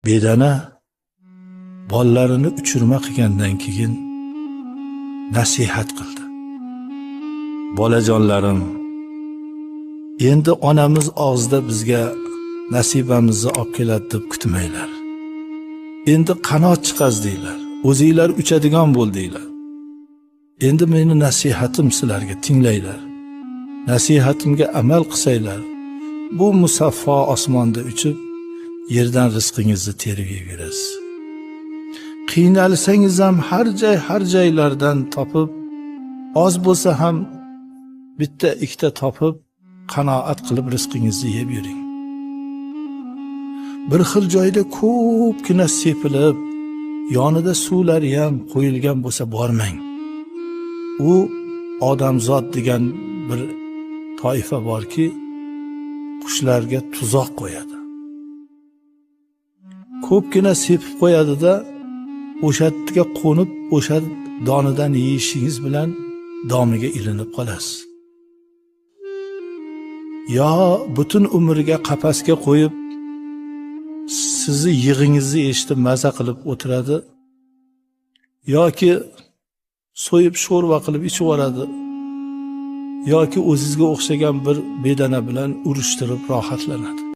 Bedana bolalarini uchirma qilgandan keyin nasihat qildi. Bolajonlarim, endi onamiz og'zida bizga nasibamizni olib keladi deb kutmanglar. Endi qanot chiqazdinglar, o'zinglar uchadigan bo'ldinglar. Endi meni nasihatim sizlarga, tinglanglar. Nasihatimga amal qilsanglar, bu musaffo osmonda uchib, yerdan rizqingizni terib yeyverasiz. Qiynalsangiz ham har joy, har joylardan topib, oz bo'lsa ham bitta ikkita topib, qanoat qilib rizqingizni yeb yuring. Bir xil joyda ko'pgina sepilib, yonida suvlari ham qo'yilgan bo'lsa, bormang. U odamzod degan bir toifa borki, qushlarga tuzoq qo'yadi. Ko'pgina sepib qo'yadida, o'sha yerga qo'nib, o'sha donidan yeyishingiz bilan domiga ilinib qolasiz. Yo butun umriga qafasga qo'yib, sizni yig'ingizni eshitib maza qilib o'tiradi, yoki so'yib sho'rva qilib ichib yuboradi, yoki o'zizga o'xshagan bir bedana bilan urushtirib rohatlanadi.